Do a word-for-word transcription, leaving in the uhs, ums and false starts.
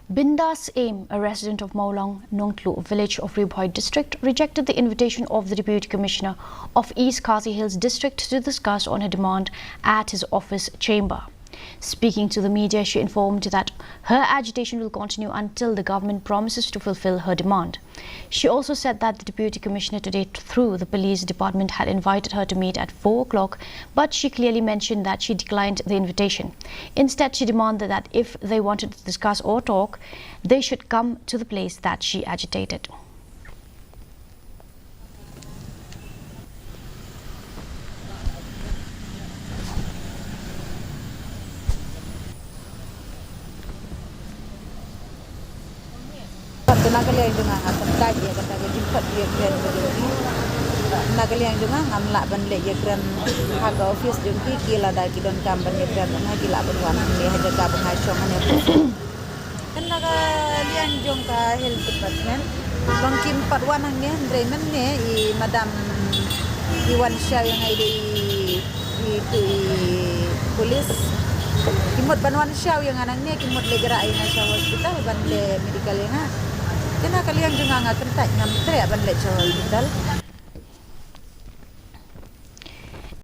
Bindas Aim, a resident of Mawlong Nongtluh village of Ri Bhoi district, rejected the invitation of the Deputy Commissioner of East Khasi Hills district to discuss on her demand at his office chamber. Speaking to the media, she informed that her agitation will continue until the government promises to fulfill her demand. She also said that the Deputy Commissioner today, through the police department, had invited her to meet at four o'clock, but she clearly mentioned that she declined the invitation. Instead, she demanded that if they wanted to discuss or talk, they should come to the place that she agitated. Te na ka liang jong nga, nga kyntait ïa kata ka jingpot ïakren ka jong ki. Na ka liang jong nga, ngam lah ban leit ïakren ha ka office jong ki, ki lada ki donkam ban ïakren, nga ki lah ban wan hangne ha jaka ba nga shong hangne. Te na ka liang jong ka health department, long kim pat wan hangne, hynrei mynne i madam i wan shaw ïa nga, i dei i, i tu i police. Ki mut ban wan shaw ïa nga nangne, ki mut leit rah ïa nga sha hospital ban leh medical ïa nga. Te na ka liang jong nga, nga kyntait, ngam treh ban leit sha hospital.